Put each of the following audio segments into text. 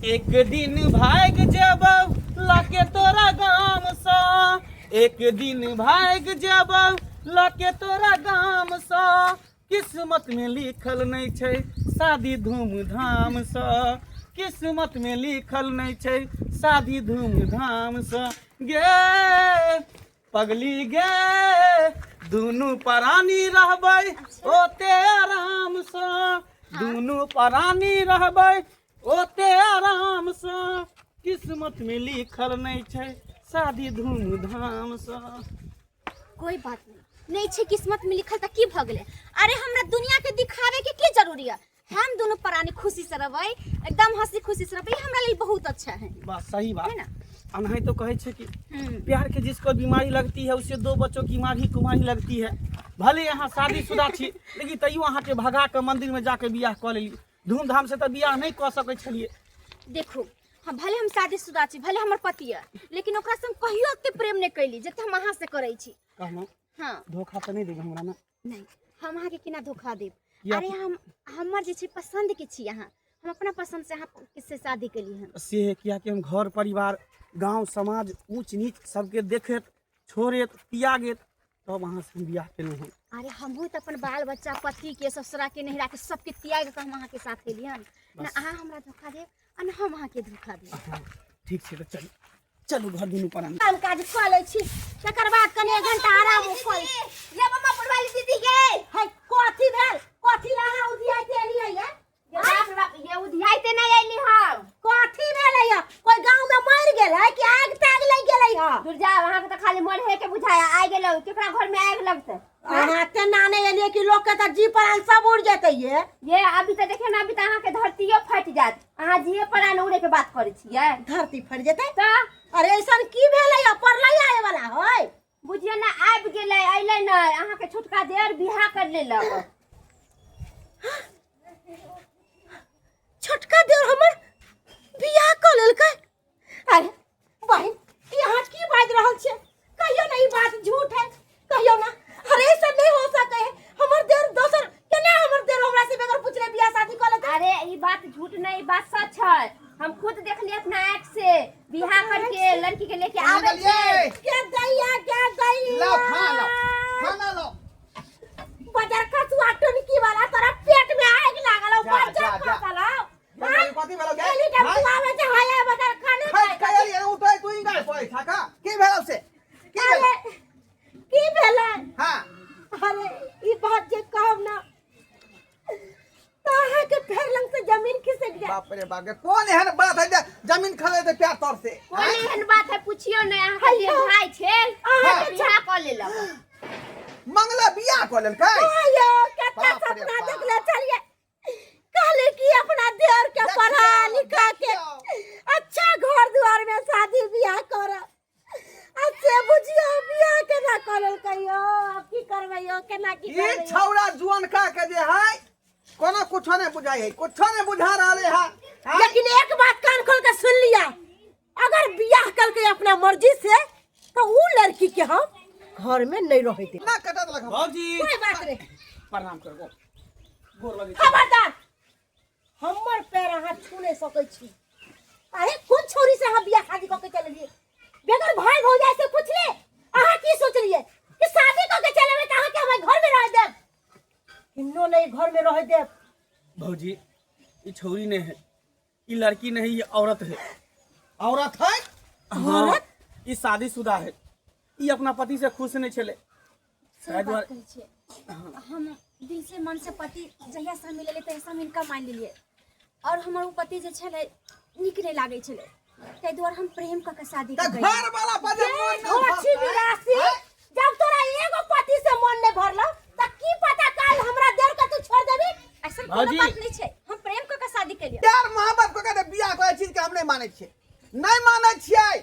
एक दिन भागि जेबौ लके तोरा गामसँ, एक दिन भागि जेबौ लके तोरा गामसँ, किस्मत में लिखल नहीं छै शादी धूमधामसँ, किस्मत में लिखल नहीं छै शादी धूमधामसँ। गे पगली गे दुनू प्राणी रहबै ओते आरामसँ, दुनू प्राणी रहबै ओते आरामसँ, किस्मत में लिखल नहीं छै शादी धूमधामसँ। कोई बात नहीं, नहीं छै किस्मत में लिखल त की भ गेलै। अरे हमरा दुनिया के दिखावे के की जरूरी है, हम दोनों प्राणी खुशी से रहबै, एकदम हंसी खुशी से रहबै, हमरा लेल बहुत अच्छा है। बात सही बात है ना? अनाही तो कहे छे कि प्यार के जिसको बीमारी लगती है उसे दो बच्चों की माँ भी कुमारी लगती है। भले यहाँ शादीशुदा छी लेकिन तैयो अहाँ के भगा के मंदिर में जाके बियाह कऽ लेली, धूमधाम से तऽ बियाह नहीं कऽ सकै छलियै। देखो हम भले हम शादीशुदा छी, भले हमर पति है, लेकिन ओकरा से हम कहियो ओते प्रेम नहीं कैली जते हम अहाँ से करै छी। कहलहुँ हाँ। धोखा तऽ नहीं देब हमरा ना? नहीं, हम अहाँ के केना धोखा देब। या अरे हम हमर जे छै पसंद के छी अहाँ, हम अपना पसंद से अहाँ से शादी केली हन। से है किया कि हम घर परिवार गांव समाज ऊंच नीच सबके देखैत छोड़ैत त्यागैत तब अहाँ से हम बियाह केलहुँ हन। अरे हमहूँ तऽ अपन बाल बच्चा पति के ससुरा के नैहरा के सबके त्याग के हम अहाँ के साथ एली हन ना। बस। अहाँ हमरा धोखा देब आ ना हम अहाँ के धोखा देब। हाँ, ठीक छै तऽ चलू चलू घर दुनू प्राणी। काम काज कऽ लै छी तकर बाद कनि एक घंटा आराम कऽ लै। ये मम्मा बुढ़वाली दीदी गे। है कथी भेल, कथी ला अहाँ उधियाइते एलियै ये? ये बाप रे बाप, ये उधियाइते नहीं अइली हम। कथी भेलै ये? कोई गांव में मरि गेलै कि आग ताग लागि गेलै ह? दूर जाओ, अहाँ के तऽ खाली मरहे के बुझाया आइ गेलौ, केकरा घर में आगि लगतै? अहाँ तेना नहि एलियै कि लोक के तऽ जी प्राण सब उड़ि जेतै ये। ये अभी तऽ देखियौ ने, अभी तऽ अहाँ के धरतियो फटि जायत, अहाँ जिए प्राण उड़े के बात करै छियै। धरती फटि जेतै? तऽ अरे ऐसन की भेलै ये? पड़लै आए वाला है? बुझियौ ने आबि गेलै, अइलै नहि, अहाँ के छोटका देर बियाह कर लेलक। छोटका देर हमर बियाह कऽ लेलकै? अरे बहिन ई अहाँ की बाजि रहल छियै? कहियो ना ई बात झूठ है, कहियो ना। अरे ऐसा नहीं हो सके है, हमर देर दोसर केना हमर देर हमरा से बगैर पूछले बियाह शादी कऽ लेतै? अरे ई बात झूठ नहीं, ई बात सच है, हम खुद देखलिए अपना आँख से बियाह करके लड़की के लेके कहाँ आवे गेलियै? छै। के दैया, के दैया। लाओ खाना लाओ, खाना लाओ। बजर खसुआ टुनकी वाला तोरा पेट में आग लागल हौ, जा, बजर जा, जा। खसल हौ। जा, जा, कथी भेलौ गे? एली टाइम हाय। तू आवे छै, हाय, हाय, बजर खाने खाइ खाइ। खाइ एलियै, उठै तू इंगार पड़ै छा का? की भेलौ से? की अरे, भेलौ? की भेलै? हाँ। अरे, ई बात जे कहब ना, तऽ अहाँके पैर लग से जमीन खिसक जायत। बाप रे बाप गे, कोन एहन बात है जे जमीन खसै छै पैर तर से? कोन एहन बात है पूछियो ने, अहाँके जे हैयो। भाई छै, अहाँके बियाह कऽ लेलक। मंगला बियाह कऽ लेलकै? आयो, कते बाप रे सपना बाप। देखले छलियै, कहले कि अपना देवर के देखियौ, पढ़ा लिखा के देखियौ। अच्छा घर द्वार में शादी बियाह करब, आ से बुझियो बियाह केना कऽ लेलकै यौ। आब की करबै यौ, केना की ई करबै यौ? छौड़ा जुअनका के जे है कोनो कुछो नहीं बुझाई है, कुछो नहीं बुझा रहले है। हाँ? लेकिन एक बात कान खोल के सुन लिया, अगर बियाह करके अपना मर्जी से तो उ लड़की के हम घर में नहीं रहे दे। ना कटा देलक हम। भौजी। कोई बात नहीं। प्रणाम करबो, गोर लगै छी। खबरदार, हमर पैर अहाँ छू नहीं सकै छी। अरे कोन छोरी से अहाँ बियाह शादी कऽ के चललियै? बगैर भाई भौजाई से पूछले अहाँ की सोचलियै कि शादी कऽ के चलेबै तऽ अहाँके हमर घर में रह देब? किन्नो नहीं घर में रह देब। भौजी ई छौरी नहीं है, ई लड़की नहीं, ये औरत है। औरत है? हाँ, ई शादीशुदा है, ई अपना पति से खुश नहीं छले। सही ताहि बात दुआरे कहै छियै। हम दिल से मन से पति जहिया से मिलले तहिया से हम इनका मान लेलियै, और हमर ओ पति जे छलै नीक नहि लागै छलै, ताहि दुआरे हम प्रेम कऽ के शादी तऽ कऽ के घर वाला पर जे मन नहि घोची भरतै, विलासी, हैं? जब तोरा एगो पति से मन नहीं भरलो त की पता काल हमरा देर के तू छोड़ देबी। ऐसन कोनो भौजी। बात नहीं छै, हम प्रेम कऽ के शादी केलियै। प्यार मोहब्बत कऽ के बियाह करे चीज के हम नहीं मानै छियै, नहीं मानै छियै,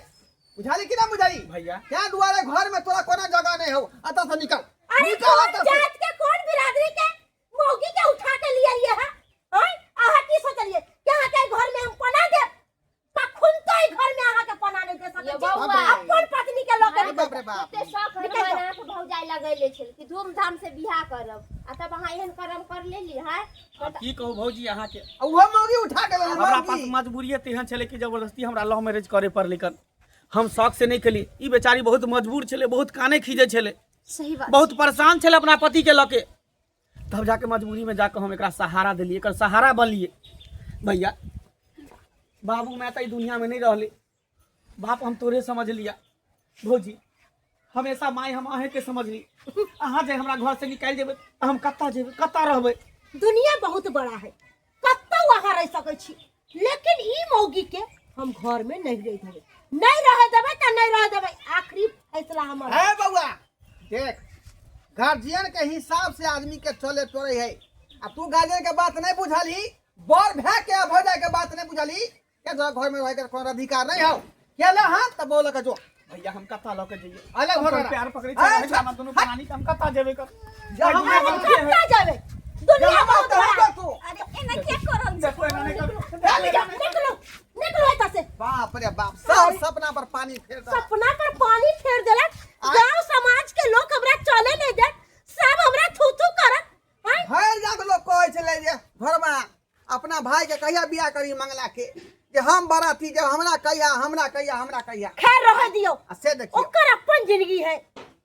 बुझाली कि ना बुझाली? भैया। क्या दुआरे घर में तोरा कोनो जगह नहीं हो, अतः से निकल। अरे निकल कौन अतः से। जात के कौन बिरादरी के मौगी के उठा के लिए लिए है? आय अहाँ की सोचलिए कि अहाँ के घर में हम पना देब? कखन तो ई घर में अहाँ के पना नहीं दे सकै ये छी। बौआ। अपन पत्नी के लऽ के अरे बाप रे बाप। कते शौक निकल जाओ। हनुमान अहाँके भौजाई लगैले छल कि धूमधाम से बियाह करब। आ तब अहाँ एहन कर्म कर लेली है। आब की कहू भौजी अहाँके, आ उहो मौगी उठा के लेलक। हमरा पास मौगी। मजबूरिये तेहन छलै कि जबरदस्ती हमरा लव मैरिज करे पड़लै कन। हम शौक से नहि केली, ई बेचारी बहुत मजबूर छलै, बहुत काने खींचे छलै। सही बात। बहुत परेशान छलै अपना पति के लऽ के, तब जाके मजबूरी में जाके हम एकरा सहारा देलियै, एकर सहारा बनलियै। भैया बाबू मैं तऽ ई दुनिया में नहीं रहली, बाप हम तोरे समझ लिया। भौजी हमेशा माय हम अहें के समझली, अहाँ जे हमरा घर से निकालि जेबै तऽ हम कतऽ जेबै, कतऽ रहबै? दुनिया बहुत बड़ा है, कतौ अहाँ रह सकै छी, लेकिन ई मौगी के हम घर में नहीं रह देबै, नहीं रह देबै तऽ नहीं रह देबै, आखिरी फैसला हमर। है बउआ देख, गार्जियन के हिसाब से आदमी के चले पड़े है, आ तू गार्जियन के बात नहीं बुझलही, बड़ भए के आ भौजाई के बात नहीं बुझलही, क्या तोरा घर में रहे के कोनो अधिकार नहीं हौ? क्या ले हां त बोल के जो। भैया हम कतऽ लऽ के जइयै? अलग हम हो तोहर रहा। प्यार पकड़ै ए, छै छा- हमरा दुनू प्राणी के, हम कतऽ जेबै कर? जा, हम हम कतऽ जेबै? दुनिया जा, बहुत हम बड़ा है। तू। अरे एना किया कर रहल छी? देखो एना नहि करू। निकलो, निकलो एतऽ से। बाप रे बाप, सब सपना पर पानी फेर देलक। सपना पर पानी फेर देलक। गांव समाज के लोग हमरा चले नहीं देत, सब हमरा थू थू करत हैं? भरि जात लोग कहै छलै जे घरमा अपना भाई के कहिया बियाह करी मंगला के, जे हम बराती जे हमरा कहिया, हमरा कहिया, हमरा कहिया। खैर रह दियो। आ से देखियो ओकर अपन जिंदगी है,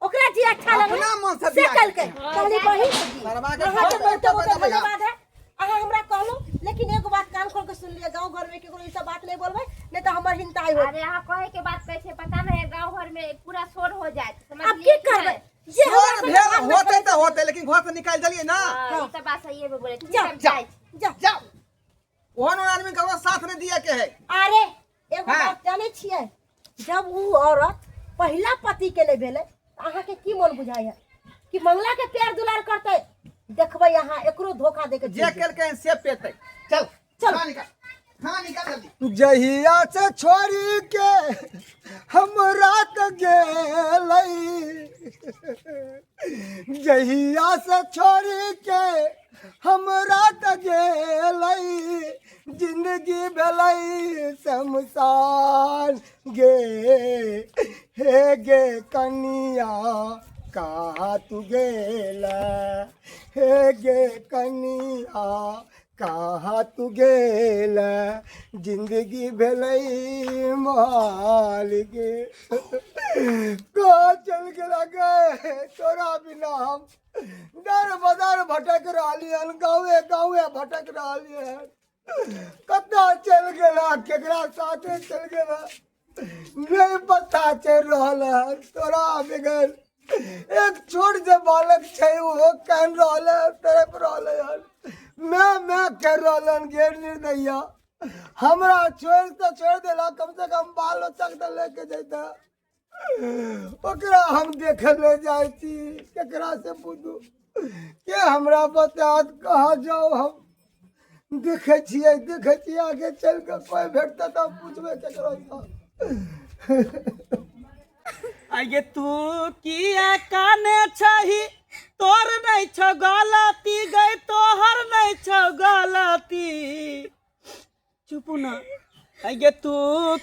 ओकरा जे अच्छा लगे अपना मन से से बियाह कलकै। करी। कहली बहिन सरवा के अहाँ के घर बहुत पे बहुत बैठा। धन्यवाद है, अहाँ हमरा कहलहुँ, लेकिन एगो बात कान खोल के सुन लिअ, गाँव घर में केकरो ई सब बात नहीं बोलबै, नहीं तो हमर हिंताई हो। अरे अहाँ कहे के बात कहै छै, पता नहीं गांव घर में पूरा शोर हो जायत। अब की करबै जे शोर हमरा भेल संगे बात होते तऽ होते, लेकिन घर से निकालि देलियै ना। हाँ, ई तऽ बात सही है बोले। जा, हम जाइ छी। जा। जाओ, ओहन ओहन आदमी ककरो साथ नहीं दिए के है। अरे एगो हाँ। बात जानै छियै, जब उ औरत पहिला पति के नहि भेलै तऽ अहाँके की मन बुझाइ है कि मंगला के प्यार दुलार करतै? देखबै अहाँ एकरो धोखा दे के जे केलकै से पेतै। चल चल। खाना निकाल, खाना निकाल जल्दी। जहिया से छोड़ी के हमरा त गेलै, जहिया से छोड़ी के हमरा त गेलै, जिंदगी भेलै शमशान गे, हे गे कनिया कहाँ तू गेला, हे गे कनिया कहाँ तू गेला, जिंदगी भेलै मोहाल गे। कहाँ चल गेला गे? तोरा बिना हम दर बदर भटक रहली हन, गाँवे गाँवे भटक रहली हन। कतऽ चलि गेला, केकरा साथे चलि गेला, नहि पता चलि रहल हन। तोरा बगैर एक छोट जे बालक छै ओहो कानि रहल है, तड़प रहल हन, मैं मैं कर रहल हन। गेर निर्दैया, हमरा छोड़ि तऽ छोड़ि देला, कम से कम बाल बच्चाके तऽ लेके जैता। ओकरा हम देखे ले जाइ छी, केकरा से पूछू, के हमरा बतायत कहाँ जाउ? हम देखै छियै, देखै छियै, आगे चलि कऽ कोइ भेटतै तऽ हम पूछबै केकरो सँ। आगे तू किया काने छही? तोर नहीं छौ गलती गई, तोहर नहीं छौ गलती। चुप ना। आगे तू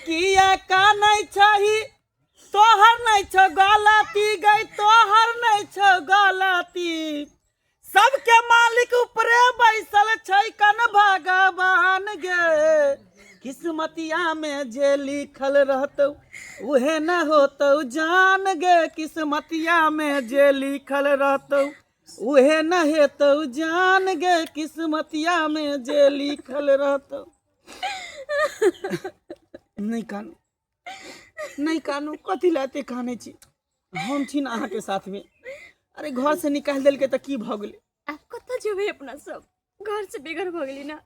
किया काने छही? तोहर नहीं छौ गलती गई, तोहर नहीं छौ गलती। सबके मालिक ऊपरे बैसल छै कन भगवान गे, किस्मतिया में जे लिखल रहतौ उहे न होतौ जान गे, किस्मतिया में जे लिखल रहतौ उहे न हेतौ जान गे, किस्मतिया में जे लिखल रहतौ। नहि कानू, नहि कानू, कथी लए एते कानै छी? हम छी ने अहाँके साथमे। अरे घर से निकालि देलकै तऽ की भऽ गेलै? आब कतऽ जेबै अपना सब? घर से बेघर भऽ गेली ना,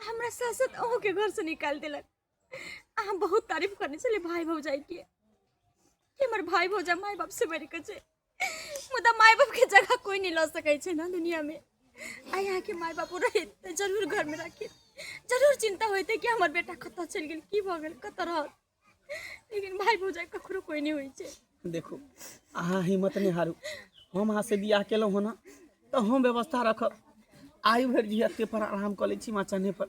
हमरा साथ साथ अहूँके घर से निकालि देलक। अहाँ बहुत तारीफ करने छलियै भाई भौजाई के कि हमर भाई भौजा माय बाप से बढ़ि कऽ छै, मुदा माय बाप के जगह कोई नहीं लऽ सकै छै ना दुनिया में। आ अहाँके माय बाप रहैत तऽ जरूर घर में राखित, जरूर चिंता होइतै कि हमर बेटा कतऽ चलि गेल, की भऽ गेल, कतऽ रहत। लेकिन भाई भौजाई ककरो कोई नहीं होइ छै। देखू अहाँ हिम्मत नहि हारू, हम अहाँसँ बियाह केलहुँ हँ ने तऽ हम व्यवस्था रखब। आइ भरि जी एते पर आराम कऽ लै छी मचाने पर,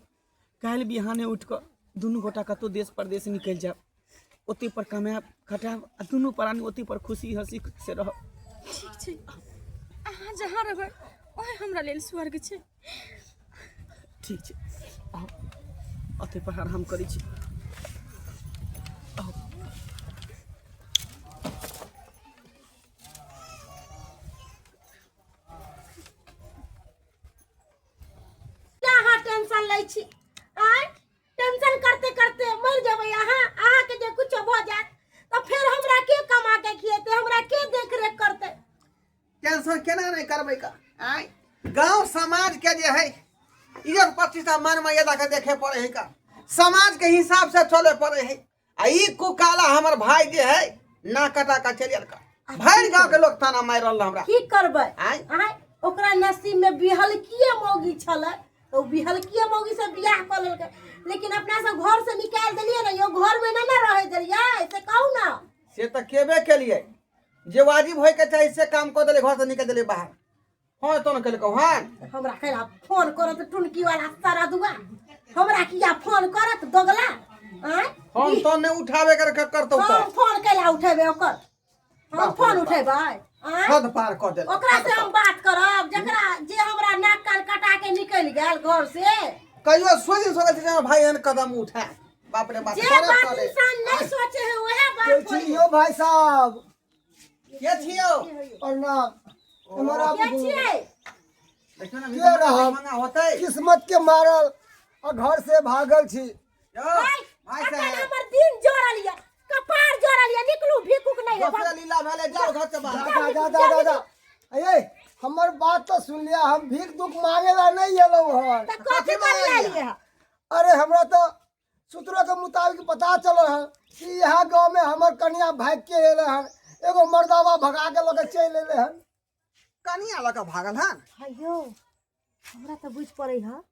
काल्हि बिहाने उठि कऽ दुनू गोटा कतहु देश परदेश निकलि जायब, ओते पर कमायब खटायब आ दुनू प्राणी ओते पर खुशी हंसी से रहब। ठीक छै, अहाँ जहाँ रहबै ओहे हमरा लेल स्वर्ग छै। ठीक छै, आउ अते पर आराम करै छी। आउ। अहाँ टेंशन लै छी? आँय, टेंशन करते करते मर जेबै अहाँ। अहाँके जे कुछो भऽ जायत तऽ फेर हमरा के कमा के खिएतै, हमरा के देख रेख करतै? टेंशन केना नहि करबै का? आँय, गांव समाज के जे है इज्जत प्रतिष्ठा मान मर्यादा के देखे पड़े है का, समाज के हिसाब से चले पड़े है। आ ई कुकाला हमर भाई जे है ना कटा का चलियल का, भरि गांव के लोग ताना मारि रहल हमरा। की करबै? आँय? आँय, ओकरा नसीब में बिहलकीए मौगी छलै तऽ ओ बिहलकीए मौगी से बियाह कऽ लेलकै, लेकिन अपना सब घर से निकालि देलियै ने यौ, घर में नहि ने रहै देलियै, से कहू ना। से तऽ केबे केलियै, जे वाजिब होय के चाही से काम कऽ देलियै, घर से निकालि देलियै बाहर। हाँ तो न केलकौ हन। हमरा कैला फोन करत टुनकी वाला सारा दुआ? हमरा किया फोन करत दोगला? आँय, हम तो नहीं उठावे कर करतौ। हम तऽ फोन कैला उठेबै ओकर? हम बाप रे फोन बाप। उठेबै? आँय, हद पार कऽ देलक। ओकरा से हम बात करब जकरा जे हमरा नाक कान कटा के निकलि गेल घर से? कहियो सोच नहीं सकल छी जे हमर भाई एहन कदम उठाए। बाप रे बाप, जे करत बात चले। इंसान नहीं सोचे है वह बात के होई छी यौ भाई साहब? के छियौ? प्रणाम। एम्हर आबू। के छियै? देखियौ ने, के रहब? मंगा होतै किस्मत के मारल आ घर से भागल छी। यौ भाई, भाई अखन साहब, हमर दिन जोड़ल ये, कपार जोड़ल ये, निकलू, भीखुक नहीं है। दोसरे लीला भेलै, जाओ घर से बाहर। जा जा जा जा जा, अये हमर बात तो सुन लिया, हम भीख दुख मांगे ला नहीं एलहुँ हन। तऽ कथी करे एलियै हँ? अरे हमरा तो सूत्रों के मुताबिक पता चलल हन कि यहाँ गांव में हमर कनिया भाग के एले हन, एगो मर्दावा भगा के लऽ के चलि एले हन। कनिया लऽ कऽ भागल हन? हयौ, हमरा तऽ बुझि पड़ै हँ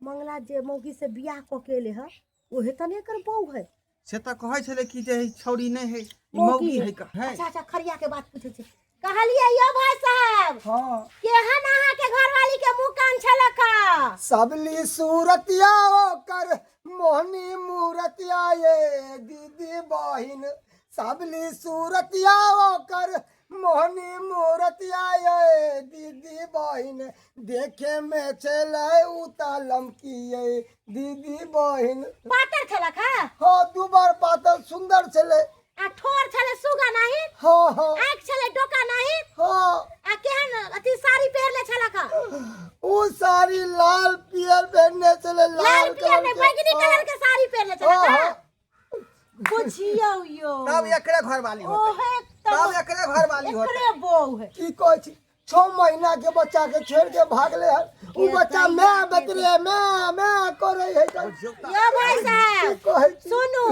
मंगला जे मौगी से बियाह कऽ के एले हँ ओहे तऽ ने एकर बहू है। से तऽ कहै छलै कि जे ई छौड़ी नहि है, ई मौगी है का है। अच्छा अच्छा, खरिया के बात पूछै छै। कहलियै यौ भाई साहब, हाँ, केहन अहाँ के घरवाली के मुंह कान छलक हँ? सबली सूरतिया ओकर मोहनी मूरतिया ये दीदी बहिन, सबली सूरतिया ओकर मोहनी मूरतिया ये दीदी बहिन, देखे में छलै उता लमकिए दीदी बहिन। पातर छलक हँ? हाँ, दू बार पातल सुंदर छलै। आ ठोर छलै सुगा नाही? हाँ हाँ। आँखि छलै डोका नाही? हाँ। आ केहन अथी साड़ी पहिरले छलक हँ? उ साड़ी लाल पियर पहनने छलै। लाल लाल पियर कलर नहि, के। बैगनी कलर के साड़ी पहिरले छलक हाँ, हँ? हाँ। बुझियौ यौ, तब एकरे घरवाली होतै। ओहे तब एकरे घरवाली होतै। एकरे बहू है। की कहै छी, 6 महीना के बच्चा के छोड़ के भागले हन। उ बच्चा मैं बतरे मैं मैं करे है। बुझियौ तऽ। यौ भाई की साहब, कहै छी? सुनू,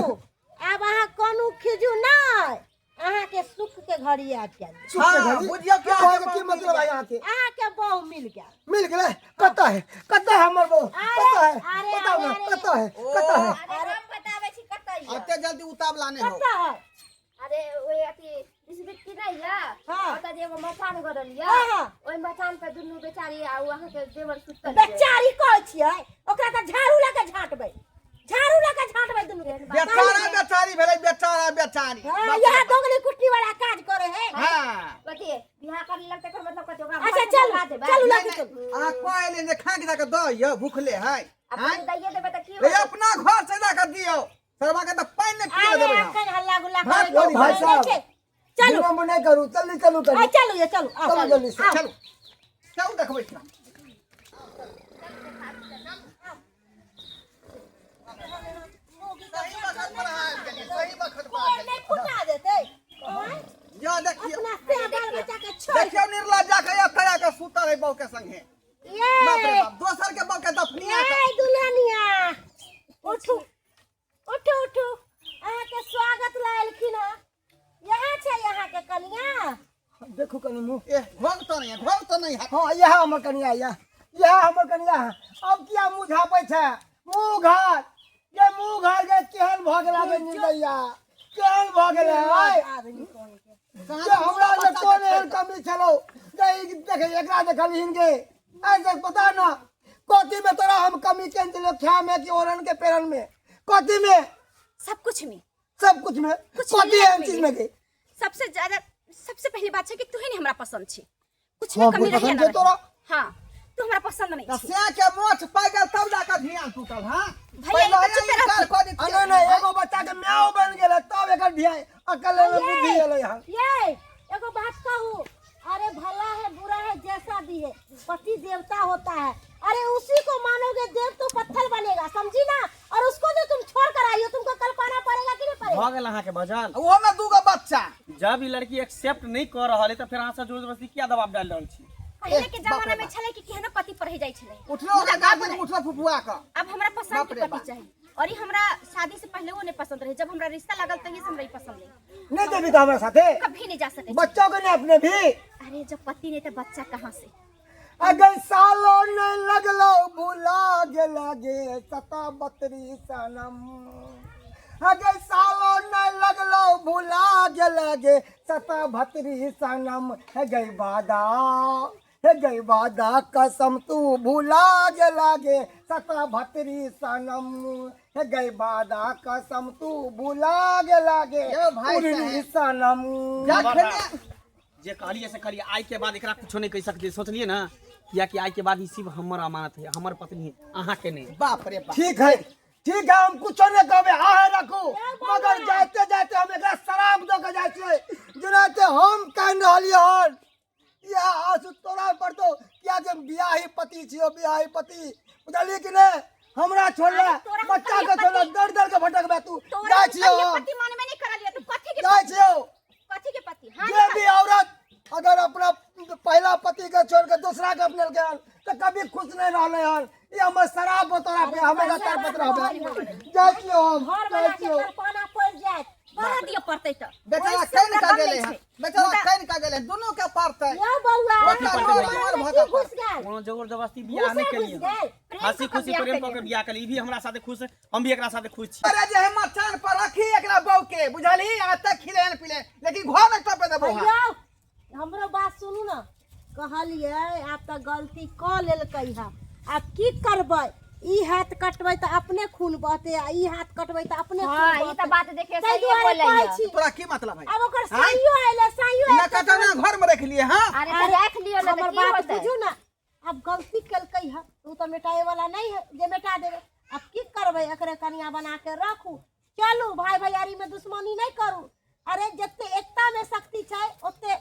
आब अहाँ कोनो खिजू नहि, अहाँके सुख के घड़ी आबि गेल। सुख के हाँ, घड़ी? बुझियौ कि कहै अहाँके के की बहू मिल मतलब है? गेल। अहाँके अहाँके बहू मिल गेल। मिल गेलै? कतऽ है, कतऽ है हमर बहू? अरे, कतऽ है? अरे, बताउ ने, अरे, कतऽ है, ओ, कतऽ है? अरे हम बताबै छी कतऽ यऽ। एते जल्दी उतावला नहि हो। कतऽ है? अरे ओहि अथी बिस्कुट नहि यऽ? हाँ। ओतऽ जे एगो मचान गड़ल यऽ, हाँ, हाँ। ओहि मचान पर दुनू बेचारी आ ओ अहाँके देवर सुतल छै। बेचारी कहै छियै ओकरा तऽ झाड़ू लऽ के झाँटबै, झाड़ू लऽ के झाँटबै दुनू के। बेचारा बेचारी भेलै, बेचारा बेचारी। हाँ, यह दोगली कुटनी वाला काज करे है। हाँ। कथी बियाह कर लेलक तकर मतलब कथी ओकरा अच्छा घर से चलू भगा देबै? चलू नहि, लऽ के नहि, चलू। अहाँ कहले जे खाक जाके दऽ यौ, भूखले है। अपने दैये देबै तऽ की रे होतै? अपना घर से जाके दियौ, सरवा के तऽ पानि नहि पिया अरे देबै हम। अखन हल्ला गुल्ला भाग करे गोली, भाई साहब। चलू। विलम्ब नहि करू, जल्दी चलू आ कनी। चलू ये, चलू आओ, चलू जल्दी से। आओ। चलू चलू, देखबै छी हम। सही वक्त पर अहाँ आबि गेलियै, सही वक्त पर कोर आबि नहि फुटा देतै? आँय? गेलियै। यौ देखियौ, अपना से बाल बच्चा के छोड़ देखियौ निर्लज्जा के एतऽ आके सुतल है बहू के संगे। बाप रे ये बाप, दोसर के बहू के दफनिया के। ए दुल्हनिया, उठू उठू उठू, अहाँके स्वागत ला एलखिन हँ। यहाँ छै अहाँके कनिया। देखू कनी मुँह। ए घोघ तो नहीं है, घोघ तो नहीं है। हाँ, यह हमर कनिया, यह यह हमर कनिया है। अब किया मुँह झापै छै? मुँह घार ये, मुँह घार के केहन भऽ गेला बे निर्दया, केहन भऽ गेलै आय? आदमी कोन के जे हमरा जे कोन एहन कमी छलौ जे ई देख एकरा देखलहिन गे? ऐसे पता ना कथी में तोरा हम कमी केने छलियौ, खाय में कि ओढ़न के पेरन में, कथी में? सब कुछ में। सब कुछ में? कुछ में कथी नहीं एहन कमी। चीज में के? सबसे ज्यादा, सबसे पहली बात छै कि तू ही नहीं हमरा पसंद छी, कुछ में हाँ, कमी रही पसंद ना छै तोरा? हाँ तू हमरा पसंद नहीं तऽ छी से के मोछ पाइ गेल तब जाकऽ ध्यान टूटल हाँ भैया, ई पहिले तऽ चुप इनकार रहथिन। कऽ दितियै। अरे नहीं एगो बच्चा के म्याऊ बन गेल तब एकर ध्यान अकल में बुद्धि एलै हन ये एगो बात कहूँ अरे भला है बुरा है जैसा भी है पति देवता होता है अरे उसी को मानोगे देव तो पत्थर बनेगा समझी ना और उसको जो तुम छोड़ कर आई हो तुमको कल पाना पड़ेगा कि नहीं पड़ेगा भऽ गेल अहाँके भजन ओहो में दूगो बच्चा जब ई लड़की एक्सेप्ट नहीं कऽ रहल है तऽ फेर अहाँ सब जोर जबरदस्ती किया दबाव डालि रहल छी पहिले के बाप जमाना रे में बाप। छलै कि केहनो पति पर रहि जाइ छलै उठलो मुदा ओकरा आब गार्जियन नहि। उठलो फुफुआ कऽ अब हमरा पसंद बाप के रे पति बाप। चाहिए और ई हमरा शादी से पहले वो नहीं पसंद रहे जब हमरा रिश्ता लागल तहिए से हमरा ई पसंद नहीं नहीं देवी तो हमारे साथे कभी नहीं जा सके बच्चों के नहीं अपने भी अरे जब पति नहीं तो बच्चा कहाँ से अगर सालो नहीं लगलो भुला गेला गे सता बतरी सनम अगर सालो नहीं लगलो भुला गेला गे सता भतरी सनम है गई वादा हे गई वादा कसम तू भुला गेला गे सता भतरी सनम हे गई वादा कसम तू भुला गेला गे यो भाई उर्री साहेब। सनम जा बाबा। खेने जे कहलिए से कहलिए आइ के बाद एकरा कुछो नहीं कहि सकते सोचलिए ना कियाकि आइ के बाद ई सिर्फ हमर अमानत है हमर पत्नी है अहाँ के नहीं बाप रे बाप ठीक है ठीक है हम कुछो नहीं कहबे आहे रखू मगर जाते जाते हम एकरा शराब दऽ के जाइ छियै जेनाते हम कानि रहलियै हन इएह आंसू तोरा पड़तौ किया जे हम बियाही पति छियौ बियाही पति बुझलियै कि नहि हमरा छोड़ले अरे तोरा हम बच्चा के कहियो छोड़ले पति- दर दर के भटकबे तू तोरा जाइ हम छियौ कहियो हम पति मानबे नहीं करलियो तू कथी के जाइ पति? छियौ कथी के पति हाँ जे भी औरत अगर अपना पहला पति के छोड़ के दूसरा के अपनेलकै हन तऽ कभी खुश नहीं रहलै हन ई हमर शराब तोरा पे हमेशा तड़पत रहबै जाइ छियौ हम घर जाइ वाला के छियौ तड़पाना पड़ जाए बड़ा दिया पड़तै तऽ बेचारा ओहिसँ कानि हमरा का दम गेलै नहि हन छै। बेचारा मुदा कानि का गेलै हन दुनू के पड़तै यो बौआ ओकर घर घर में भऽ की गेल। घुस गेल कोनो जोर जबरदस्ती बियाह नहीं घुसे घुस केलिए गेल प्रेम हंसी कऽ कऽ खुशी बियाह प्रेम कऽ के केलियै। बियाह केलिए ई भी हमरा साथे खुश है हम भी एकरा साथे खुश छी अरे जे हम मचान पर रखी एकरा बहू के बुझलही आ तक खिलेन पिले लेकिन घर में टपे देबो हम भैया हमरो बात सुनू ने कहलियै आब तऽ गलती कऽ लेलकै हँ आब की करबै ई हाथ कटबै तऽ अपने खून बहतै आ ई हाथ कटबै तऽ अपने खून हाँ ई बहतै तऽ बात देखियो ताहि सही दुआरे बोलै कहै है छी तोरा की मतलब है आब ओकर आँय? साइयो अयलै साइयो ना आयल तऽ कटना घर में रख लिए हाँ अरे तऽ राख लियो ना तऽ हमर की बात होतै बुझू ने आब गलती केलकै हँ ओ तऽ मिटाए वाला नहि है जे मिटा देबै आब की करबै एकरे कनिया बना के राखू चलू भाई भैयारी में दुश्मनी नहीं करू अरे जते एकता में शक्ति छै ओते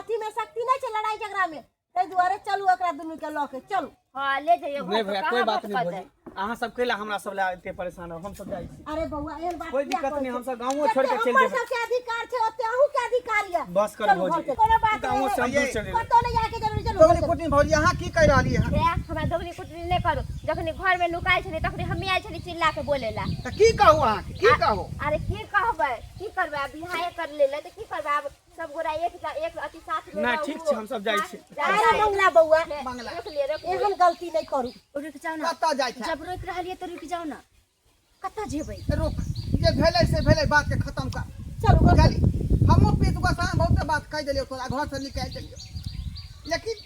अथी में शक्ति नहीं छै लड़ाई झगड़ा में ताहि दुआरे चलू एकरा दुनू के लऽ के चलू हाँ ले जइयो नहीं घर पर भैया कहाँ कोई बात नहीं भटकतै भौजी अहाँ सब कैला हमरा सब लए एते परेशान हो हम सब जाइ छी अरे बौआ एहन बात कोई किया दिक्कत कहै नहीं, छी? हम सब गाँवो छोड़ के जते चलि हमर जेबै। सबके अधिकार छै ओते अहूँ के अधिकार यऽ बस कर चलू भौजी घर चलू। कोनो बात गाँवो से हम नहीं दूर चलि जेबै कतौ नहीं जाके जरूरी चलू दोगली घर चलू। कुटनी भौजी अहाँ की कहि रहलियै हन हे हमरा दोगली कुटनी नहि करू जखनी घर में नुकायल छली तखनी हमही आयल छली चिल्ला के बोले ला तऽ की कहू अहाँके की कहू अरे की कहबै की करबै आब बियाहे कर लेलै तऽ की करबै आब सब गोरा एक एक अथी साथ में नहि, रहू। ठीक छै, हमसब जाइ छी। अरे मंगला बौआ मंगला। रोक लिअ रोक लिअ एहन गलती नहीं करू रुक जाओ ना कतऽ जाइ छै जब रोकि रहलियै तऽ रुकि जाओ ना कतऽ जेबै रुक जे भेलै से भेलै बात के खत्म कर चलू घर बुझली हमहूँ पीत गोसाई बहुते बात कहि देलियौ तोरा घर से निकालि देलियौ लेकिन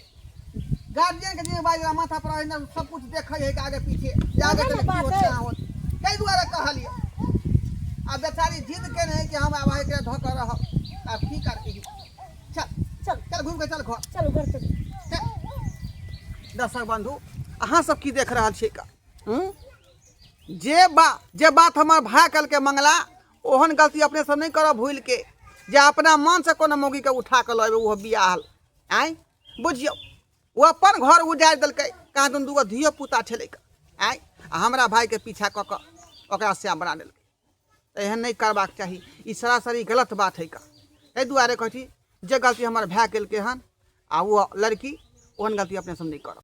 गार्जियन के जिम्मेवारी रहा माथा पर रहै ने सब कुछ देखै है कि आगे पीछे जे आगे वएह ने चले की बात होत है। ना होत ताहि दुआरे कहलियौ आ बेचारी जिद केने है कि हम आब एकरा धऽ कऽ रहब आब की करती चल चल चल घूम के चल घर चलू घर चलू चल। दर्शक बंधु अहाँ सब की देख रहल छियै का हूँ? जे बा जे बात हमर भाय कहलकै मंगला ओहन गलती अपने सब नहि करब भूलि के जे अपना मनसँ कोनो मौगीके उठा कऽ लऽ अयबै ओहो बियाहल आँय बुझियौ ओ अपन घर उजाड़ि देलकै कहाँ दुन दूगो धियो पुता छलै आँय आ हमरा भायके पीछा कऽ कऽ ओकरा श्याम बना देलकै तऽ एहन नहि करबाक चाही ई सरासरी गलत बात हइ का एहि दुआरे कहै छी जे गलती हमर भाय केलकै हन आ ओ लड़की ओहन गलती अपने सब नहि करब।